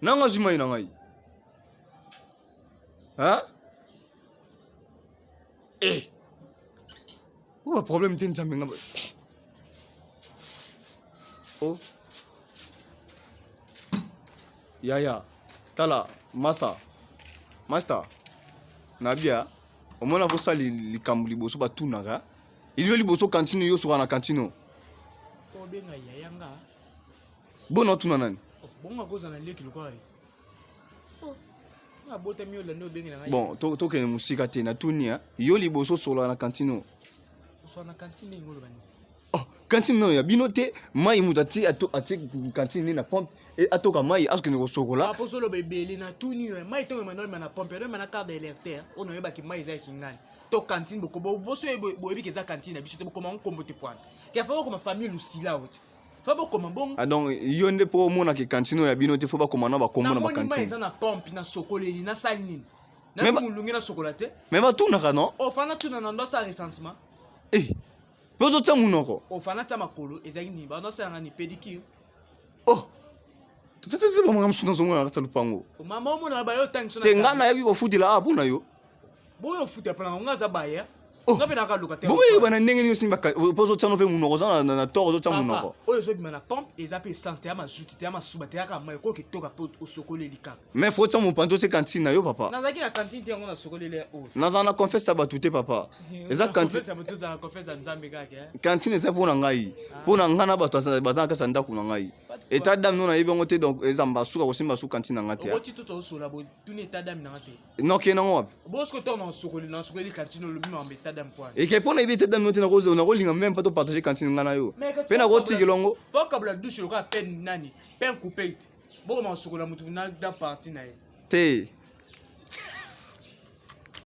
Nanga azwi mai na ngai. Hein? Eh! Oyo ba problème te nzambe nga. Oh. Yaya, tala masa. Master. Nabia, omona kosala likambo liboso batunaka. Ilio liboso kantine yo soka na kantine. Obenga yaya nga. Bona otuna nani? Oh, bongo akozala leki lokola ye. Oh, abotami yo lando obengela ngai. Bon, tokende mosika te natuni ya yo liboso osolola na kantine oyo. Osola na kantine ndenge oloba nini? Oh, kantine nayo ya bino te mai moto atie atie kantine nde na pompe e atoka mai azokende kosokola. Apo ozoloba ebele natuni yo mai ntongo emanda oyema na pompe oyema na carte d'électeur oyo nayebaki mai eza ya kingani to kantine boko boso boyebi ke eza kantine na biso te bokoma nkombo te pwana kefa bokoma famille lusila oti fa bokoma bongo. Ah donc yo nde mpo omona ke kantine oyo ya bino te fo bakoma na bakombo na bakantine. Eza na pompe na sokoleli nasali nini na molunge nasokola te. Mais batunaka non? Ofa natuna na ndo asala recensement. Eh mpe ozotia monoko. Ofa natia makolo ezalaki nini bando asalanga ni pédicure. Oh tete bamanga mosusu nazomona na kati ya lopango. Mama omona bayo otangisa te ngai nayebi kofutela awa mpo na yo. Boyo ofuta mpo na ngai aza baya. Oh. Nga mpe nakaluka te. Bokoyeba na ndenge nini osimba mpo ozotia no mpe monoko oza na tort ozotia monoko. Oyo ezobima na pompe eza mpe essence te ya mazuti te ya masuba te yaka mai okoki toka mpe osokoleli kaka. Mais faut otia mopanzi otie cantine na yo papa. Nazalaki na cantine te yango nasokoleli ya oyo. Nazala na confiance ya bato te papa. Eza cantine. Cantine eza mpo na ngai. Mpo na ngai na bato baza na kati ya ndako na ngai. Etat d'âme no nayebi yango te donc eza mbasuka kosimba su cantine na ngai te. Okoti to tosola bo tuni etat d'âme na ngai te. Noke nango wapi? Bosco to na sokoli na sokoli cantine olobi makambo etat d'âme point. Eke mpo na yebi etat d'âme no te nakolinga meme pas to partager cantine ngai na yo. Mpe nakotikela yango. Faut kabula douche lokola pain nani? Pain coupé. Bokoma kosokola motu na da partie na ye. Te.